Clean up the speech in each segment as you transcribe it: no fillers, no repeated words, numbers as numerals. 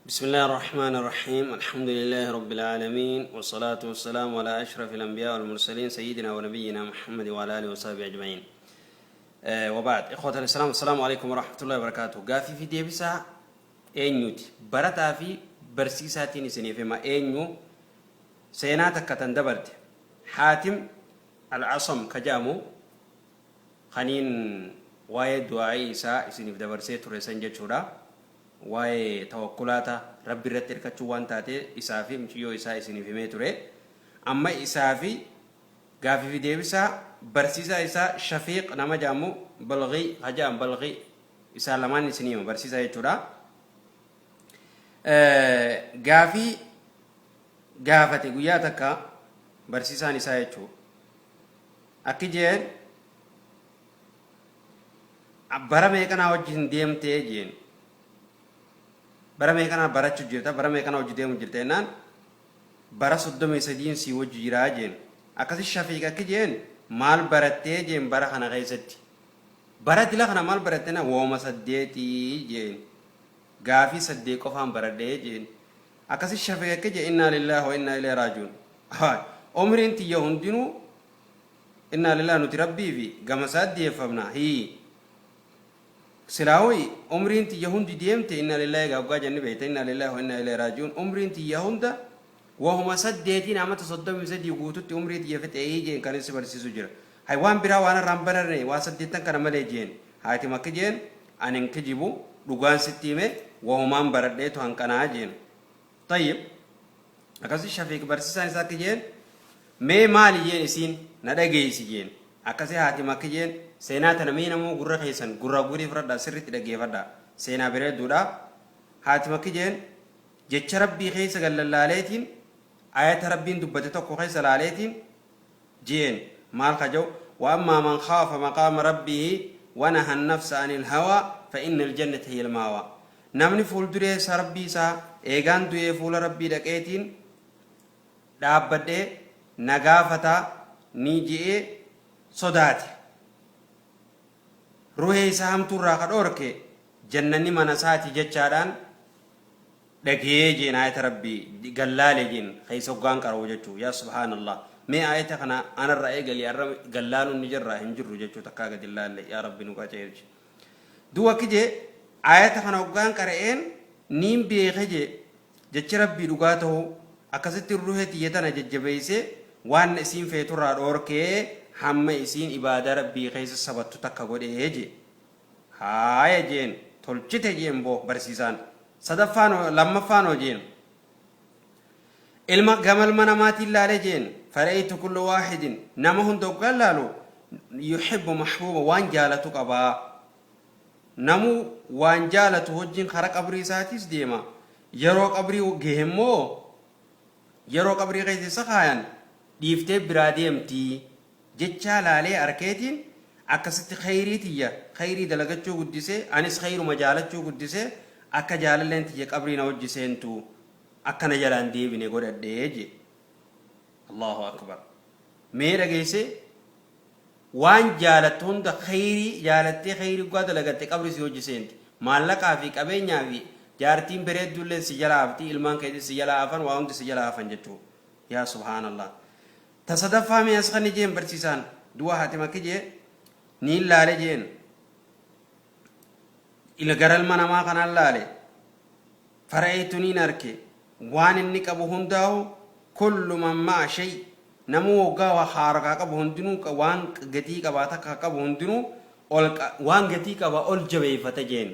بسم الله الرحمن الرحيم، الحمد لله رب العالمين، والصلاة والسلام على أشرف الأنبياء والمرسلين، سيدنا ونبينا محمد وعلى آله وصحبه أجمعين. وبعد، إخوة الإسلام، السلام عليكم ورحمة الله وبركاته. Gaafii fi deebisaa eenyuti barataa fi barsiisaatiin isiniif hima. Eenyu seenaa takka tan dabarte, Haatim Al-Asam ka jedhamu, kaniin waa'ee du'aa'ii isaa isiniif dabarsee ture san jechuudha. Waa'ee tawakkulaata, Rabbi irratti hirkachuu waan taate, isaa fi mucayyoo isaa isiniif himee ture. Amma isaa fi gaafii fi deebisaa barsiisaa isaa Shafiiq nama jedhamu, Balghii ka jedhamu, Balghii, isaa lamaan isinii hima, barsiisaa jechuudha. Gaafii gaafate guyyaa takka barsiisaan isaa jechuudha. Akki jeen: "Bara meeqanaa wajjin deemtee?" jeen. "Bara meeqanaa barachuu jirta? Bara meeqanaa hojii deemu jirta?" jennaan, "Bara 33n sii wajji jiraa," jeen. Akkasi Shafiiq akki jeen: "Maal barattee?" jeen. "Bara kana keessatti, bara dila kana maal baratte?" Na wooma saddeetii jeen. "Gaafii saddeet qofaan baradhee," jeen. Akkasi Shafiiq akki jeen: "Innaa lillaahi wa innaa ilayhi raaji'uun. Umriin tiyya hundinuu, innaa lillaahi, nuti Rabbii fi gama isaatti dhiyeeffamna. Hii silaawui umriin tiyya hundi deemte. Inna lillaahi gaaggaa jenni beekta. Inna lillaahi wa inna ilayhi raaji'uun. Umriin tiyya hunda wahuma saddeetiin, amata 33 guututti umrii tiyya fixee," jeen. Kan si barsiisu jira. Hay, waan biraa waan irraan bararne waa saddeettan kana malee, jeen. Haati makki jeen: "Ani hin kijibu, dhugaan sitti hime, wahumaan baradheetu hanqanaa," jeen. Tayyib, akkasi Shafiiq barsiisaan isaa akki jeen: "Mee maali?" jeen. "Isiin na dhageessi," jeen. Akkasi haati makki jeen. Seenaa tana mee namoo gurra keessan gurra gurii fudhadhaa, sirriitti dhaggeeffadhaa, seenaa bareedduudha. Haati makki jeen: "Jecha Rabbii keessa gallallaaleetiin, ayata Rabbiin dubbate tokko keessa laaleetiin," jeen. Maal ka jedhu? "وأما من خاف مقام ربه ونهى النفس عن الهوى فإن الجنة هي المأوى." Namni fuulduree isaa Rabbii isaa eegaan du'ee fuula Rabbii dhaqeetiin dhaabbadhee nagaafataa ni je'ee sodaate, ruhee isaa hamtuurraa ka dhoorke, jannanni mana isaati jechaadhaan dhagee, jeen. Ayata Rabbii gallaale, jeen, keessa hoggaan qara'u jechuu. Yaa subhaanallah, mee ayata kana anarra eegali arra gallaaluun ni jirraa hin jirru jechuu, takkaa gadi laalle. Yaa Rabbi, nu qaceelchi. Du'a kije ayata kana hoggaan qara'een niin beeke, jee, jechi Rabbii dhugaa ta'uu. Akkasitti ruhee tiyya tana jajjabeessee, waan isiin feeturraa dhoorkee, hamma isiin ibaadaa Rabbii keessa sabattu takka godhee, jee. "Haaya," jeen, "tolchite," jeen. Boo barsiisaan sadaffaan lammaffaanoo, jeen. Ilma gama ilma namaatiin laale, jeen. "فرأيت كل واحد," nama hunda hoggaan laalu, "يحب محبوبا," waan jaalatu qabaa. Namuu waan jaalatu wajjin kara qabrii isaatis deema. Yeroo qabrii gahe immoo, yeroo qabrii keessa isa kaayan, dhiiftee biraa deemtii jechaa laalee arkeetiin, akkasitti khayrii tiyya, khayrii dalagachuu guddisee, anis khayruma jaalachuu guddisee, akka jaalalleen tiyya qabrii na wajji seentu, akkana jalaan deebine godhadhee, je. Allahu akbar! Mee dhageesse, waan jaalattu hunda khayrii jaalattee, khayrii dhugaa dalagatte, qabri si hojii seenti. Maallaqaa fi qabeenyaa fi jaartiin bareedduullee si jala hafti, ilmaan keetis si jala hafan, waa hundi si jala hafan jechuu. Yaa subhaanallah! Ta sadaffaa mee as kan jeen barsiisaan du'a haati makki jee: "Niin laale," jeen, "ila gara ilma namaa kanaan laale. فرأيت," niin arke, waan inni qabu hundaa'u. "كل من معه شيء," namuu waggaa waa harkaa qabu hundinuu, waan gatii qabaa takka qabu hundinuu, ol waan gatii qaba ol jabeeffata, jeen.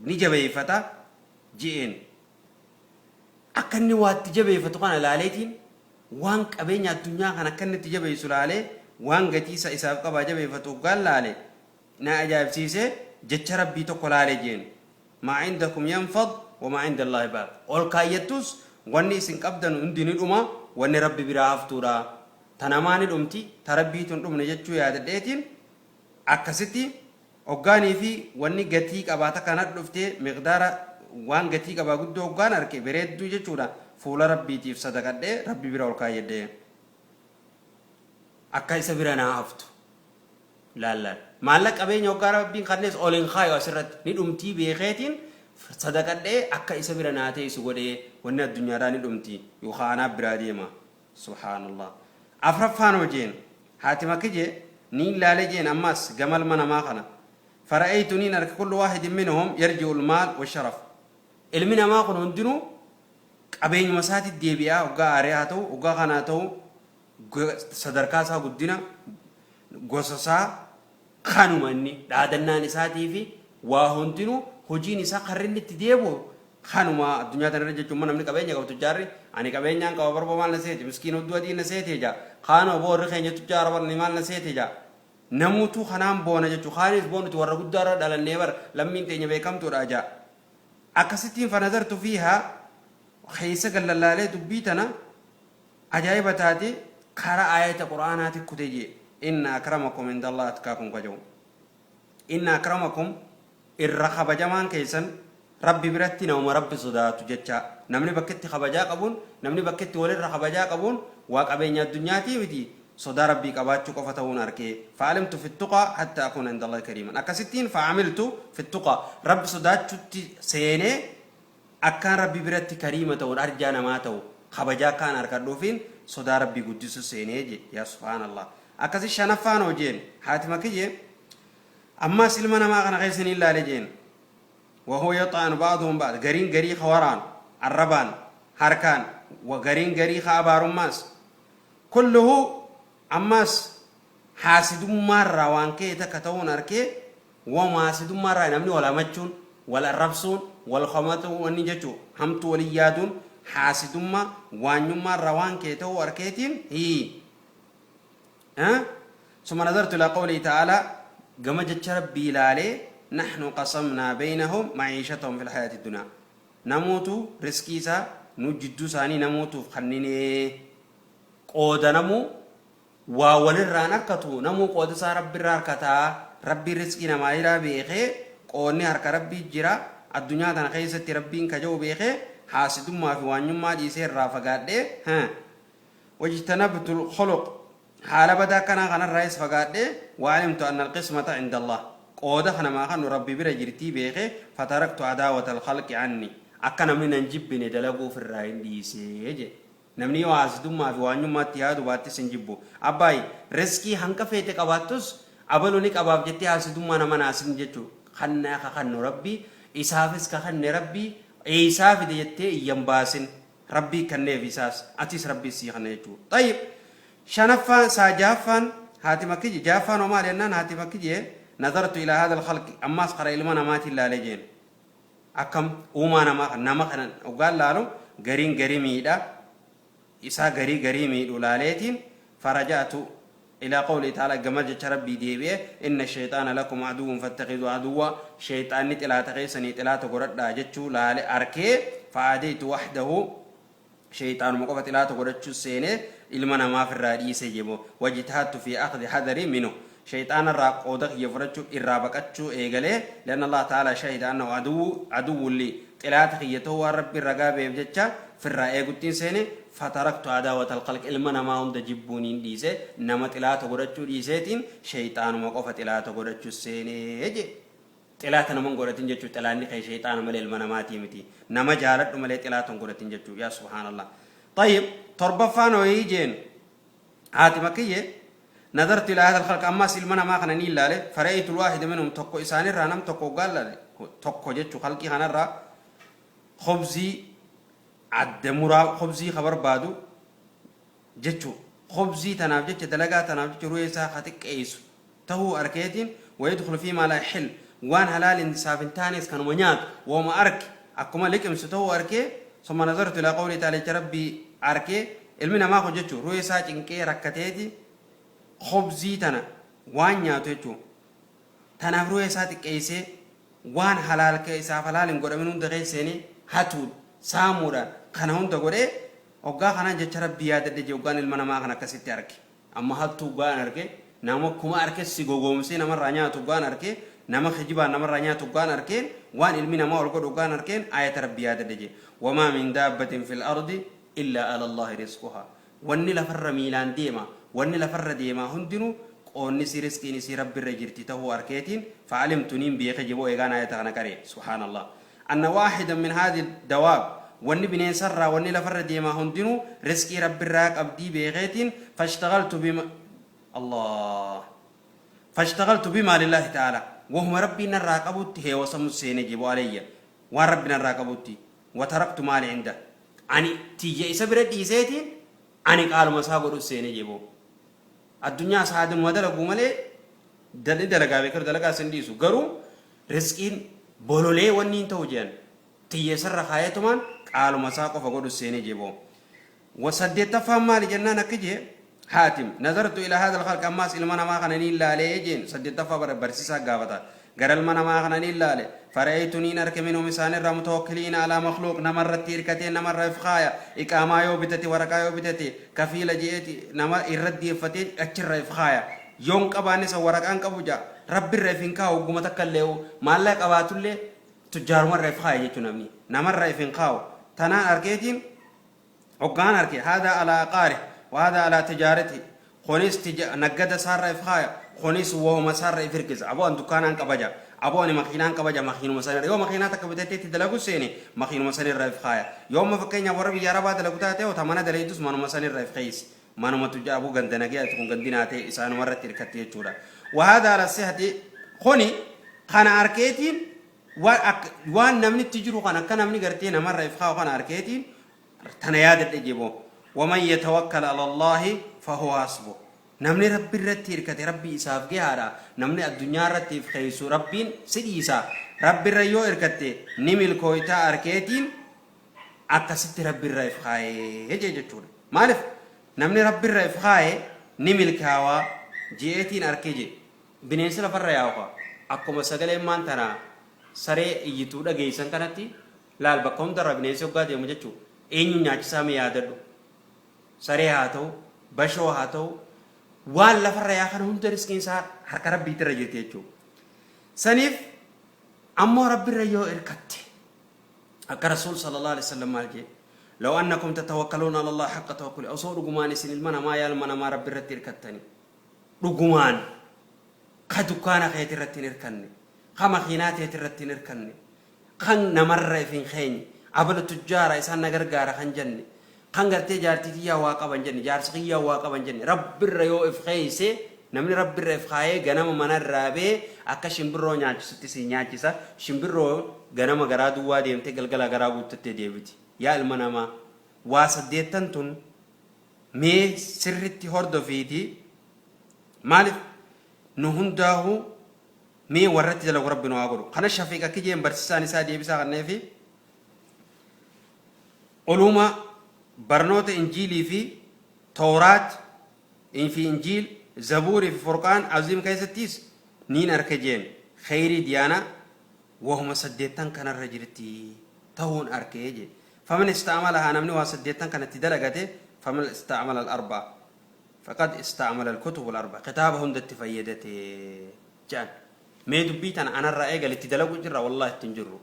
Ni jabeeffata, jeen. Akka inni waa itti jabeeffatu kana laaleetiin, waan qabeenya addunyaa kana akka inni itti jabeessu laalee, waan gatii isa isaaf qabaa jabeeffatu hoggaan laale, na ajaa'ibsiisee, jecha Rabbii tokko laale, jeen. "ما عندكم ينفد وما عند الله باق." Ol kaayyattus wanni isin qabdan hundi ni dhuma, wanni Rabbi biraa haftuudha. Ta namaa ni dhumti, ta Rabbiitu hin dhumne jechuu yaadadheetiin, akkasitti hoggaanii fi wanni gatii qabaata kana dhuftee, miqdaara waan gatii qabaa guddoo hoggaan arke, bareedduu jechuudha, fuula Rabbiitiif sadaqadhee, Rabbi bira ol kaayyadhee, akka isa bira naa haftu laallaan. Maallaqa, qabeenya hoggaa Rabbiin kannees ol hin kaayu, asirratti ni dhumtii beekeetiin. Sadaqadhee akka isa bira naa teessu godhee. Wanni addunyaadhaa ni dhumti yookaan anaa biraa deema. Subhaanallah. Afraffaan hojeen haati makije ni ilaale jeen. Ammas gama ilma namaa kana fara'aytu, niin arka, kullu waahidin minhum yarji'u almaal washaraf. Ilmi namaa kun hundinuu qabeenyuma isaatitti deebi'aa. Hoggaa aaree haa ta'u, hoggaa kana haa ta'u, sadarkaa isaa, guddina gosa isaa, kanuma inni dhaadannaan isaatii fi waa hundinuu, hojiin isaa karri inni itti deebi'u kanuma addunyaa tanarra jechuun. Namni qabeenya qabu, tujjaarri, "Ani qabeenyaan qaba barba, maal na seete? Miskiin hudduu adii na seete" jaa. Kaan, "Obbo, warri keenya tujjaara bar, ni maal na seete?" jaa. Namuutu kanaan boona jechuu. Kaanis boonuti, "Warra guddaarra dhalannee bar, lammiin teenya beekamtuudha" jaa. Akkasittiin fanazartu fiihaa, keessa gallallaalee dubbii tana ajaa'iba taate karaa aayata Qur'aanaati kute jee. "Inna akramakum indallah atqaakum" kaja'u. Inna akramakum, irra kabajamaan keessan Rabbi biratti namuma Rabbi sodaatu jecha. Namni bakkitti kabajaa qabuun, namni bakkitti walirra kabajaa qabuun waa qabeenya addunyaatii miti, sodaa Rabbii qabaachuu qofa ta'uun arkee. Fa'alimtu fi tuqaa hatta akuna inda Allahi kariiman. Akkasittiin fa'amiltu fi tuqaa, Rabbi sodaachutti seenee, akkaan Rabbi biratti kariima ta'uun, arjaa namaa ta'u, kabajaa akkaan harkadhuufiin sodaa Rabbii guddisu seenee je. Yaa subhaanallah. Akkasi shanaffaan hojeen haati makiyye, ammas ilma namaa kana keessa ni ilaale jeen. وهو يطعن بعضهم بعض, gariin garii kawaraan arrabaan harkaan, gariin garii ka abaarummaas kulluhu. Ammas haasidummaarraa waan ka'e takka ta'uun arkee. Wama haasidummaarraa namni wal hamachuun, wal arrabsuun, wal hamatu wanni jechuu, hamtuu walin yaaduun, haasidummaa waanyummaarraa waan ka'e ta'uu arkeetiin hii. ثم نظرت إلى قوله تعالى, gama jecha Rabbii ilaalee, نحن قسمنا بينهم معيشتهم في الحياة الدنيا. Namoota riskii isaa nu jidduu isaanii namootuuf kanninee qooda. Namuu waa walirraan harkatu, namuu qooda isaa Rabbiirraa harkataa. Rabbiin riskii namaa hiraa beekee, qoodni harka Rabbii jira addunyaa tana keessatti Rabbiin kaja'u beekee, haasidummaa fi waanyummaa dhiisee irraa fagaadhee, واجتنبت الخلق, haala badaa akkanaa kanarraayis fagaadhee, وعلمت أن القسمة عند الله, qooda kanamaa kanu Rabbi bira jirtii beekee, فتركت عداوة الخلق عني, akka namni nan jibbine dalaguuf irraa hin dhiisee je. Namni yoo haasidummaa fi waanyummaatti yaadu baattis hin jibbu. Abbaayi, riskii hanqa feete qabaattus, abalu ni qabaaf jettee haasidummaa nama naasin jechuu. Kannaa ka kannu Rabbii, isaafis ka kanne Rabbii. Eeysaa fide jettee iyyan baasin. Rabbii kanneef isaas, atis Rabbii sii kanne jechuu. طيب, shanaffaan saa jahaffaan haati makkiji, jahaffaan homaa jennaan haati makkiji, نظرت إلى هذا الخلق, ammaas qara ilma namaatiin laalee jeen. Akkam uumaa namaa nama kana dhugaan laalu, gariin garii miidha isaa, garii garii miidhu laaleetiin, فرجعت إلى قوله تعالى, gama jecha Rabbii deebi'e, إن الشيطان لكم عدو فاتخذوه عدوا, shayxaanni xilaata keessanii xilaata godhadhaa jechuu laale arkee, فعاديته وحده, shayxaanuma qofa xilaata godhachuu seenee, ilma namaaf irraa dhiise jebo. واجتهدت في أخذ حذري منه, shayxaana irraa qooda kiyya fudhachuu, irraa baqachuu eegalee, لأن الله تعالى شهد أنه عدو عدو لي, xilaata kiyya ta'uu waan Rabbi ragaa beef jecha firraa eeguttiin seene. فتركت عداوة الخلق, ilma namaa hunda jibbuuniin dhiise, nama xilaata godhachuu dhiiseetiin shayxaanuma qofa xilaata godhachuu seenee je. Xilaata nama hin godhatin jechuu. Xilaanni kee shayxaana malee ilma namaatii miti. Nama jaaladhu malee xilaata hin godhatin jechuu. Yaa subhaanallah. طيب, torbaffaan hoyii jeen haati makkiyye, نظرت إلى هذا الخلق, ammas ilma namaa kana ni ilaale, فرأيت الواحد منهم, tokko isaanirraa, nam tokko hoggaan laale, tokko jechuu khalqii kanarraa, khobzii adda muraa, khobzii ka barbaadu jechuu, khobzii tanaaf jecha, dalagaa tanaaf jecha ru'ee isaa ka xiqqeessu tahuu arkeetiin, ويدخل فيما لا يحل, waan halaal isaaf hin taanes kanuma nyaatu wooma arke akkuma liqimsu tahuu arkee, ثم نظرت إلى قوله تعالى, jecha Rabbii arkee, ilmi namaa kun jechuu ru'ee isaa cinqee rakkateeti khobzii tana waan nyaatu jechuu tanaaf ru'ee isaa xiqqeessee, waan halaal isaaf halaal hin godhamin hunda keesseenii, hatuun, saamuudhaan kana hunda godhee, hoggaa kanaan jecha Rabbii yaadadhe jee. Hoggaan ilma namaa kan akkasitti arge, amma hattuu hoggaan arge, nama kuma arke si gogoomsee namarraa nyaatu hoggaan arge, nama kijibaan namarraa nyaatu hoggaan arkeen, waan ilmi namaa ol godhu hoggaan arkeen, ayata Rabbii yaadadhe jee. وما من دابة في الأرض إلا على الله رزقها, wanni lafarra miilaan deema, wanni lafarra deemaa hundinuu qoonni si riskiin isii Rabbi irra jirti tahuu arkeetiin, فعلمت, niin beeke jeboo. Eegaan ayata kana qaree, subhaanallah. Anna waahidan min haadhi dawaab, wanni bineensarraa wanni lafarra deemaa hundinuu rizqii Rabbirraa qabdii beekeetiin, fashtagaltu bima Allah fashtagaltu bimaa lillaahi ta'aalaa, wahuma Rabbiin narraa qabutti heewasamu seene jebo alayya, waan Rabbi narraa qabutti, wa taraktu maali inda, ani tiyya isa bira dhiiseetiin ani qaaluma isaa godhu seene jebo. Addunyaa saadinuma dalaguu malee ni dalagaa beekaru, dalagaa sin dhiisu, garuu rizqiin bololee wanni hin ta'u jedhan, tiyya isarra kaayetumaan qaaluma isaa qofa godhu seene jebo. Wa saddeettaffaan maali jennaan akki jee Haatim, nazartu ila haadha alkhalq, ammaas ilma namaa kana niin laalee jeen. Saddeettaffaa bara barsiisaa gaafata, gara ilma namaa kana niin laale, fara'aytu niin arke, minhum isaanirraa, mutawakkiliina alaa makhluuq, namarratti hirkatee namarra if kaaya, iqaamaa yoo bitate, waraqaa yoo bitate, kafiila je'eeti nama irra deeffatee achirra if kaaya, yoon qabaanne san waraqaan qabu ja'a, Rabbirra if hin kaa'u hogguma takka illee, maallaqa qabaatullee tujjaarumarra if kaaya jechuu, namni namarra if hin kaa'u tanaan arkeetiin. Hoggaan arke, haadaa alaa aqaarih wa haadaa alaa tijaaratihi, kunis naggada isaarra if kaaya, kunis wahuma isaarra if hirkisa, aboo an dukkaanaan qaba ja'a, aboo ani makiinaan qaba ja'a, makiinuma sanirra yoo makiinaa takka bitattee itti dalagu seene makiinuma sanirra if kaaya. Yoo amma fakkeenyaaf warra biyya arabaa dalagu taate hoo ta mana dalaydus manuma sanirra if keeysi, manuma tujja, aboo ganda nagayaati kun, gandi naa ta'e, isaanuma irratti hirkatti jechuudha. Wa haadaa alaa sihati, kuni kana arkeetiin waan namni itti jiru kan akka namni gartee namarra if kaa'u kana arkeetiin tana yaadadhe jebo. Waman yatawakkal ala Allaahi fahuwa hasbuh, namni Rabbi irratti hirkate Rabbi isaaf gahaadha. Namni addunyaa irratti if keeysu Rabbiin si dhiisa, Rabbi irra yoo hirkatte ni milkooytaa arkeetiin akkasitti Rabbi irra if kaayee jee jechuudha. Maalif namni Rabbi irra if kaaye ni milkaawaa je'eetiin arke je. Bineensi lafarra yaa'u ka akkuma sagaleen maan tana saree iyyituu dhageeysan kanatti laal, bakka hundarra bineensi hoggaa deemu jechuu, eenyuun nyaachisaa mee yaadadhu. Saree haa ta'u, bashoo haa ta'u, waan lafarra yaa kana hunda riskiin isaa harka Rabbiitirra jirti jechuu. Saniif ammoo Rabbirra yoo irkatte, akka Rasuul sallallahu alaihi wasallam maal jee? Law annakum tatawakkaluuna ala Allah haqqa tawakkuli, osoo dhugumaan isin ilma namaa, yaa ilma namaa, Rabbi irratti irkattanii dhugumaan, ka dukkaana keeti irratti hin irkanne, ka makiinaa teeti irratti hin irkanne, kan namarra if hin keenye, abalu tujjaara isaan na gargaara kan jenne, kan gartee jaartii tiyyaa waa qaban jenne, jaarsa kiyyaa waa qaban jenne, Rabbirra yoo if keeyse, namni Rabbirra if kaayee ganama mana irraa bee akka shimbirroo nyaachisutti si nyaachisa. Shimbirroo ganama garaa duwwaa deemtee galgala garaa guuttattee deebiti. Yaa ilma namaa, waa saddeettan tun mee sirritti hordofiiti. Maaliif nu hundaahuu mee warratti dalagu Rabbi nu haa godhu. Kana Shafiiq akki jeen barsiisaan isaa deebisaa kanneefi, uluuma barnoota Injiilii fi Tawraat fi Injiil, Zabuurii fi Furqaan Aziim keessattis niin arke jeen, kheyrii diyaanaa wahuma saddeettan kanarra jirti tahuun arkee jee. Faman ista'amalahaa, namni waa saddeettan kana itti dalagate, faman ista'amala al-arba'a faqad ista'amala al-kutub al-arba'a, kitaaba hunda itti fayyadate je'an. Mee dubbii tana anarraa eegali, itti dalagu jirra? Wallahi itti hin jirru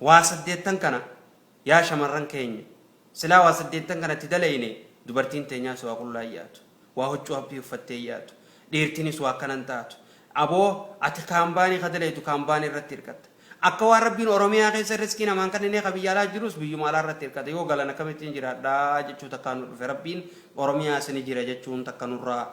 waa saddeettan kana. Yaa shamarran keenya, silaa waa saddeettan kana itti dalayne, dubartiin teenyaas waa qullaa hin yaatu, waa huccuu haphii uffattee hin yaatu, dhiirtinis waa akkana hin taatu. Aboo ati kaambaanii ka dalaytu kaambaanii irratti hirkatta. Akka waan Rabbiin Oromiyaa keessa riskii namaan kenninee, ka biyya alaa jirus biyyuma alaa irratti hirkata. Yoo galan akkamittiin jiraadhaa jechuu takkaa nu dhufe. Rabbiin Oromiyaa isini jira jechuun takka nurraa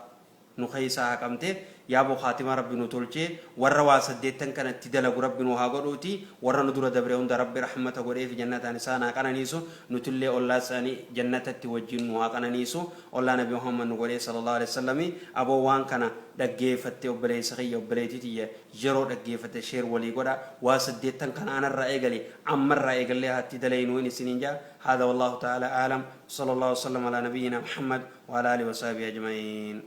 nu keessaa haqamte. Yaaboo khaatimaa Rabbi nu tolchee warra waa saddeettan kana itti dalagu Rabbi nu haa godhuuti. Warra nu dura dabre hunda Rabbi rahmata godheefi jannataan isaan haa qananiisu. Nutillee ollaa isaanii jannatatti wajjin nu haa qananiisu. Ollaa Nabi Muhammad nu godhee sallallahu alaihi wasallami. Aboo waan kana dhaggeeffatte obboleessa kiyya, obboleettii tiyya, yeroo dhaggeeffatte share walii godha. Waa saddeettan kana anarraa eegali, ammarraa eegallee haa itti dalaynuu isiniin ja'a. Haadha, wallaahu ta'ala aalam, sallallahu wasallam ala nabiyyina Muhammad wa ala alihi wa sahbihi ajma'iin.